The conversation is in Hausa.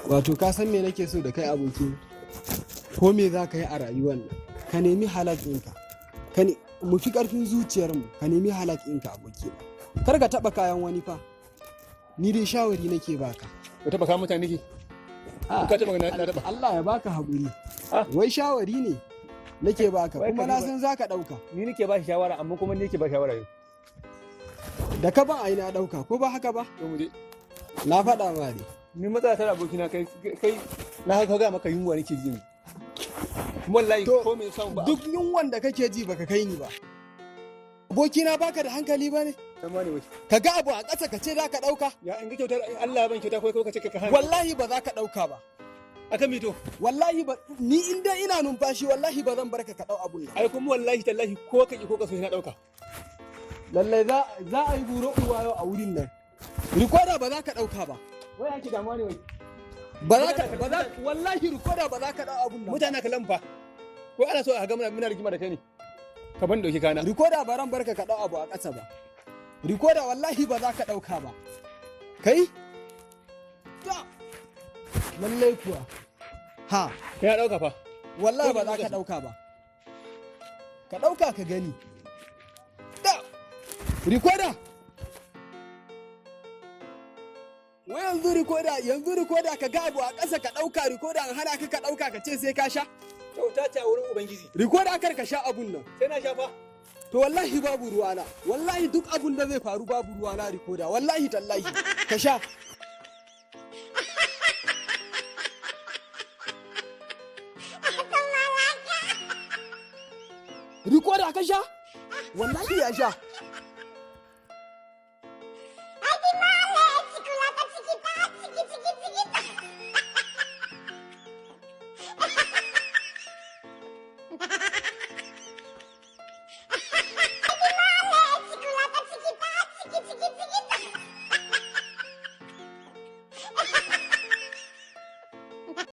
Wato ka san me nake so da kai, aboki? Ko me za ka yi a rayuwar nan, ka nemi halak ɗinka. Ka ne mu fi ƙarfin zuciyarmu, ka nemi halak ɗinka, aboki. Kar ka taɓa kayan wani fa. Ni dai shawari nake baka. Ka taɓa kayan mutane nake? Ka taɓa, na taɓa. Allah ya baka haƙuri. Ah. Wai shawari ne nake baka. Wai kuma ka na duba- san za ka ɗauka. Ni nake ba shi shawara, amma kuma ni nake ba shawara yau. Da ka ban ai na ɗauka, ko ba haka ba? To mu je. Na faɗa ma ne. Ni matsala ta da abokina, kai kai na haka ga maka, yunwa nake ji. Kuma wallahi To, ko me samu ba. Duk yunwan da kake ji, baka kai ni ba. Abokina, baka da hankali ba ne? Dan ma ne wai. Ka ga abu a ƙasa ka ce za ka ɗauka? Ya in ga kyautar Allah ya ban kyauta, ko ka ce ka hana? Wallahi ba za ka ɗauka ba. Akan mito. Wallahi ba, ni in dai ina numfashi, wallahi ba zan barka ka ɗau abun nan. Ai kuma wallahi tallahi, ko ka ki ko ka so, na dauka. Lallai za a yi buro uwa yau a wurin nan. Rikoda, ba za ka ɗauka ba. Wai ake damuwa ne wai? Ba za ka ba za, wallahi rikoda, ba za ka ɗau abun nan. Mutane kallon fa. Ko ana so a ga muna rigima da kai ne? Ka ban dauki kana. Rikoda, ba ran barka ka ɗau abu a ƙasa ba. Rikoda, wallahi ba za ka ɗauka ba. Kai ta lallai kuwa ha. Kai ya dauka fa. Wallahi ba za ka ɗauka ba. Ka ɗauka ka gani da rikoda. Wai yanzu rikoda, yanzu rikoda, ka ga abu a ƙasa ka ɗauka, rikoda, an hana ka, ka ɗauka, ka ce sai ka sha. Kyauta ce a wurin Ubangiji. Rikoda, kar ka sha abun nan. Sai na sha fa. To wallahi babu ruwana, wallahi duk abun da zai faru babu ruwana. Rikoda, wallahi tallahi ka sha. Rikoda, ka sha. Wallahi ya sha.